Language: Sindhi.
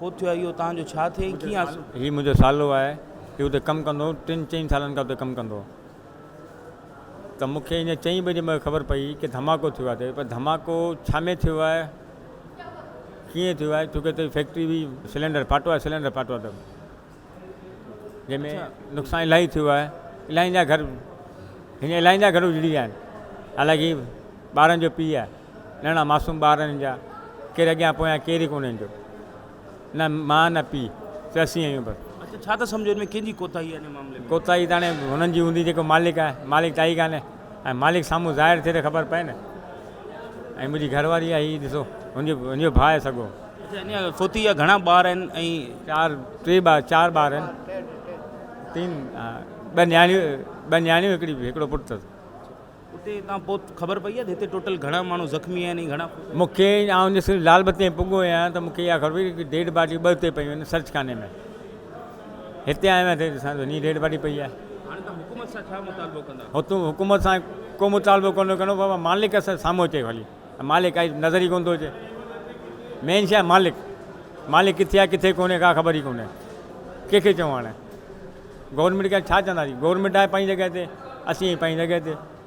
فوت ٿيو آهي اهو توهان جو ڇا ٿئي ۽ ڪيئن حادثو هي منهنجو سالو آهي هي اتي ڪم ڪندو هو ٽن چئن سالن کان اتي ڪم ڪندو هو ته مون کي ائين چئين بجي مون کي خبر پئي ڪي ڌماڪو ٿيو آهي پر ڌماڪو ڇا ۾ ٿيو آهي ڪيئن ٿيو آهي ڇو ڪي اتي فيڪٽري هئي سلينڊر ڦاٽو آهي سلينڊر ڦاٽو آهي ته جنهن ۾ نقصان الاهي ٿيو آهي الاهين جا گهر هن الاهين جا گهر اجڙي ويا آهن حالانڪه ٻارن جو پيء آهي ننڍڙا معصوم ٻار آهن جا ڪير اڳيان پويان ڪير ئي ڪونهي جو نه ماء نه پيء صرف اسين آهيون بس. اڇا ڇا ٿا سمجهو ان ۾ ڪنهن جي ڪوتاهي آهي ان معاملي ۾؟ ڪوتاهي ته هاڻي هنن جي هوندي جيڪو مالڪ آهي مالڪ ته آهي ئي ڪانه ۽ مالڪ سامهون ظاهر ٿئي ته خبر پئي نه ۽ منهنجي گهر واري آهي هي ڏسو هن جو هن جو ڀاء آهي سڳو. اڇا ان فوتي جا گهڻا ٻار آهن ۽. چار ٽي ٻار چار ٻار آهن تين ٻه نياڻيون ٻه نياڻيون هڪڙي هڪڙو پٽ اٿس. اتي تان پوء خبر پئي آهي ته هتي ٽوٽل گهڻا ماڻهو زخمي آهن ۽ گهڻا فوت مون کي آئون جي صرف لال بتي ۾ پڳو آهيان ته مون کي اها خبر پئي ته ڊيڊ باڊي ٻه اتي پيون آهن سرچ خاني ۾ هتي آيو آهيان ته ڏسان ٿو هني ڊيڊ باڊي پئي آهي. هاڻي تان حڪومت سان ڇا مطالبو ڪندا؟ هتو حڪومت سان ڪو مطالبو ڪونه ڪندو بابا مالڪ اسان سامهون اچي خالي مالڪ آئي نظر ئي ڪونه ٿو اچي مين شي آهي مالڪ مالڪ ڪٿي آهي ڪٿي ڪونهي ڪا خبر ئي ڪونهي ڪنهن کي چئون هاڻي. گورنمينٽ کي ڇا چونداسين گورنمينٽ آهي پنهنجي جڳهه تي اسين آهيون پنهنجي جڳهه تي.